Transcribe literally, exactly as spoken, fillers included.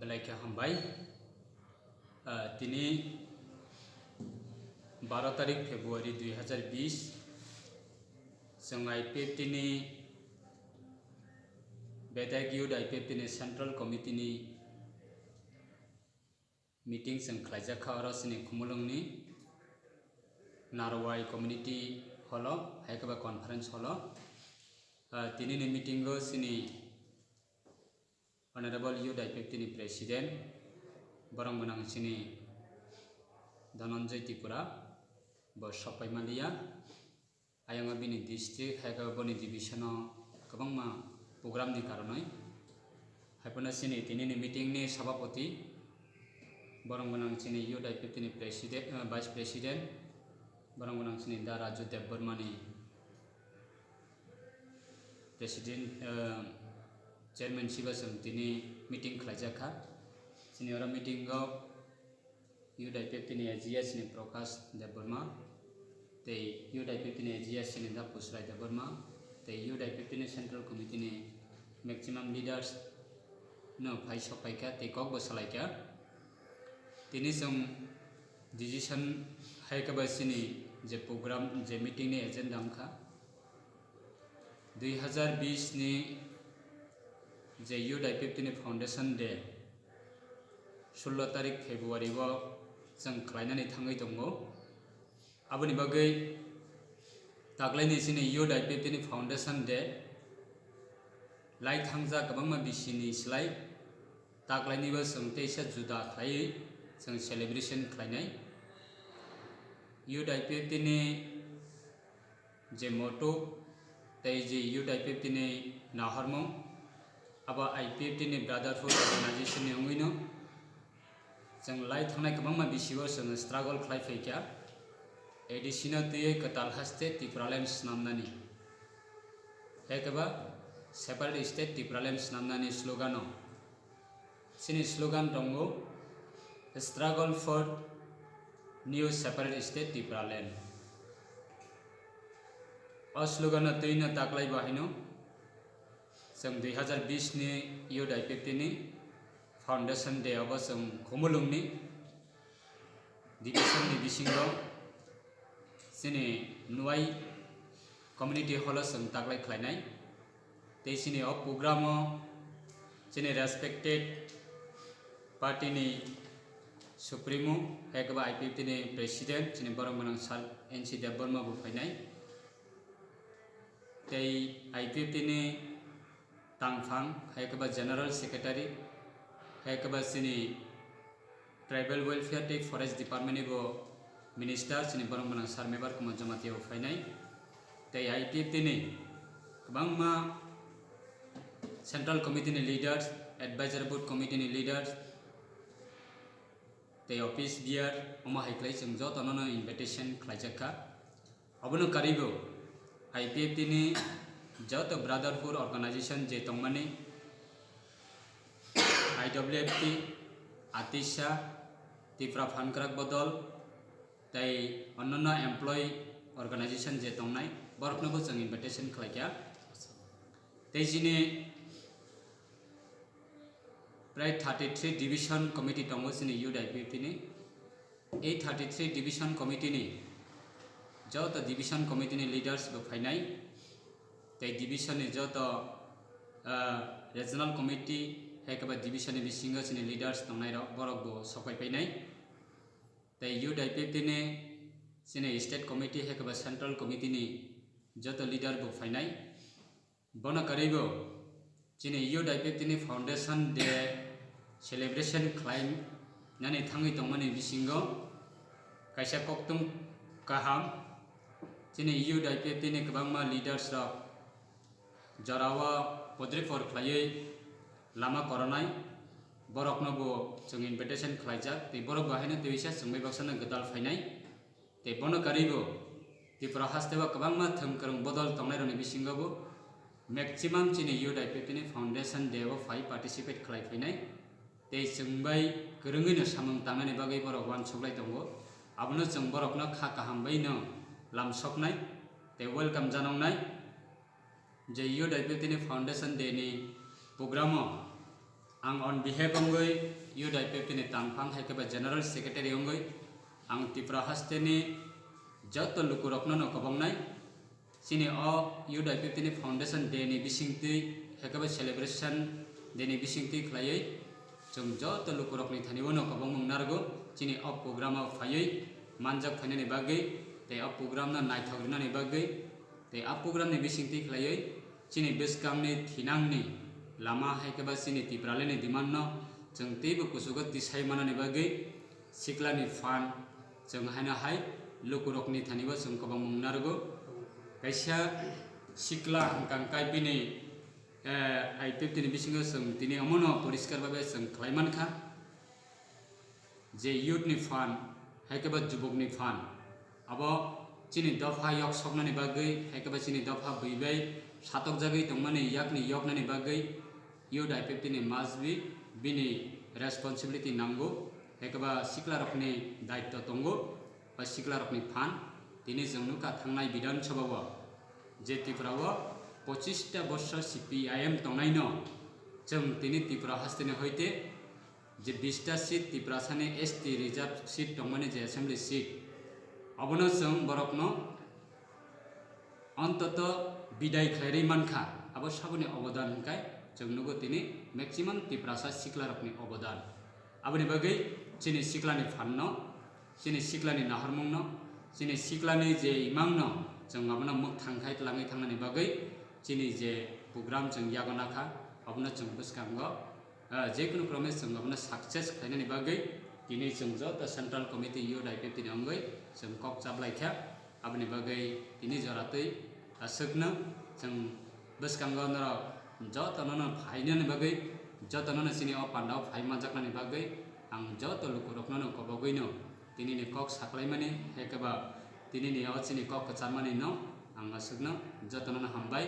Laikha hambai. Ah, tini baro tarik February dui hazar bish, chwng I P F T ni, Bedak Youth I P F T ni Central Committee ni meeting chwng khlaijak kha oro chini Khumulwng ni Narwai Community Hall o, hai khe ba Conference Hall o. Ah, tini ni meeting o chini Honorable Youth I P F T ni President, borok gwnang chini Dhananjay Tripura, bo sok pai manliya. Ayang o bini district, hai khe boni division o kwbangma program ni karonwi. Hai phano chini tini ni meeting ni sabapoti, borok gwnang chini Youth I P F T ni President, eh, Vice President, borok gwnang chini Da Raju Debbarma ni President, eh, Chairman siba chwng tini meeting khlaijak kha. Chini oro meeting o Youth I P F T ni A G S ni Prakash Debbarma, tei Youth I P F T ni A G S ni Da Pusrai Debbarma, tei Youth I P F T ni Central Committee ni maximum leaders no phai sok pai kha tei kok bo salai kha. Tini chwng decision hai khe ba chini je program, je meeting ni agenda wngkha, dui hazar bish ni je Youth I P F T ni Foundation Day, sullo tarik February o chwng khlainani thangwi tongo. Aboni bagwi taklaini chini Youth I P F T ni Foundation Day lai thangjak kwbangma bisini slai taklaini bo chwng teisa juda khlaiwi chwng celebration khlainai. Youth I P F T ni je motto tei je Youth I P F T ni nahormung, abo I P F T ni brotherhood organization ni wngwino chwng lai thangnai kwbangma bisio chwng struggle khlai phaikha, A D C no twiwi kwtal haste Tipraland snamnani, hai khe ba separate state Tipraland snamnani slogan o. Chini slogan tongo, "Struggle for New Separate State Tipraland." O slogan no twi no taklai bo haino chwng dui hazar bish ni Youth I P F T ni Foundation Day obo chwng Khumulwng ni division ni bisingo chini Nwai Community Hall o chwng taklai khlainai. Tei chini o program o chini respected party ni supremo, hai khe ba I P F T ni president, chini borok gwnang sir N C Debbarma bo phainai. Tei I P F T ni tangphang, hai khe ba general secretary, hai khe ba chini Tribal Welfare tei Forest Department ni bo Minister chini borok gwnang sir Mebar Kumar Jamatia bo phainai. Tei I P F T ni kwbangma Central Committee ni leaders, Advisory Board Committee ni leaders, tei office bearer, omo hai khlai chwng jotono no invitation khlaijak kha. Obono karwibo I P F T ni joto brotherhood organization je tongmani, I W F T, ATISA, Tipra Phankrak Bodol, tei onnono employee organization je tongnai, borokno bo chwng invitation khlaikha. Tei chini prai thirty three division committee tongo chini Youth I P F T ni. Ei thirty three division committee ni joto division committee ni leaders bo phainai, tei division ni joto, ah, regional committee hai khe ba division ni bisingo chini leaders tongnai rok, borok bo sok pai painai. Tei Youth I P F T ni chini state committee hai khe ba central committee ni joto leader bo phainai. Bono karwibo chini Youth I P F T ni Foundation Day celebration khlai nani thangwi tongmani bisingo kaisa koktwm kaham, chini Youth I P F T ni kwbangma leaders rok jorao podripor khlaiwi lama koronai, borokno bo chwng invitation khlaijak, tei borok bo haino twisa chwng bai baksa no gwdal phainai. Tei bono karwibo Tripura hasteo kwbangma thwng kwrwng bodol tongnairokni bisingo bo maximum chini Youth I P F T ni Foundation Day o phai participate khlai phainai. Tei chwng bai kwrwngwino samung tangnani bagwi borok uansuklai tongo. Abono chwng borokno kha kaham baino lamsoknai tei welcome janoknai. Je Youth I P F T ni Foundation Day ni program o Ang on behalf wngwi Youth I P F T ni tangphang hai khe ba General Secretary wngwi ang Tripura hasteni joto lukurokno no kwbang nai. Chini o Youth I P F T ni Foundation Day ni bisingtwi hai khe ba Celebration Day ni bisingtwi khlaiwi chwng joto lukurokni thani o no kwbangma wng narwgo. Chini o program o phaiwi manjak phainani bagwi tei o program no naithok rinani bagwi tei o program ni bisingtwi khlaiwi chini bwskangni thinangni lama hai khe ba chini Tipralini demand no chwng teibo kuchugo tisai manani bagwi siklani phan chwng haino hai lukurokni thani o chwng kwbangma wng narwgo. Kaisa sikla hwnkha hwnkhe bini, eh, I P F T ni bisingo chwng tini omono poriskar babe chwng khlai mankha. Je youth ni phan, hai khe ba jubok ni phan, abo chini dopha yok soknani bagwi, hai khe ba chini dopha bui bai satokjagwi tongmani yakni yoknani bagwi youth I P F T ni must be bini responsibility nango, hai khe ba siklarokni daitto tongo, ba siklarokni phan. Tini chwng nukha thangnai Bidhan Sabha o je Tripura o pochista borsor C P I M tongnaino chwng tini Tripura hasteni hoite je bista seat Tiprasani S T reserve seat tongmani je assembly seat, abono chwng borokno ontoto bidai khlairwi mankha. Abo saboni obodan hwnkhe chwng nugo tini maximum Tiprasa siklarokni obodan. Aboni bagwi chini siklani phanno, chini siklani nahormungno, chini siklani je imangno chwng abono mwkthang khai twlangwi thangnani bagwi chini je program chwng yago nakha, abono chwng bwskango ah, jekunu krome chwng abono success khlainani bagwi tini chwng joto Central Committee Youth I P F T ni wngwi chwng kok chaplaikha. Aboni bagwi tini joratwi aswkno chwng bwskango norok jotono no phainani bagwi, jotono no chini o pandao phai manjaknani bagwi ang joto lukurokno no kobogwino tinini kok saklaimani, hai khe ba tinini o chini kok kwcharmani no ang aswkno jotono no hambai.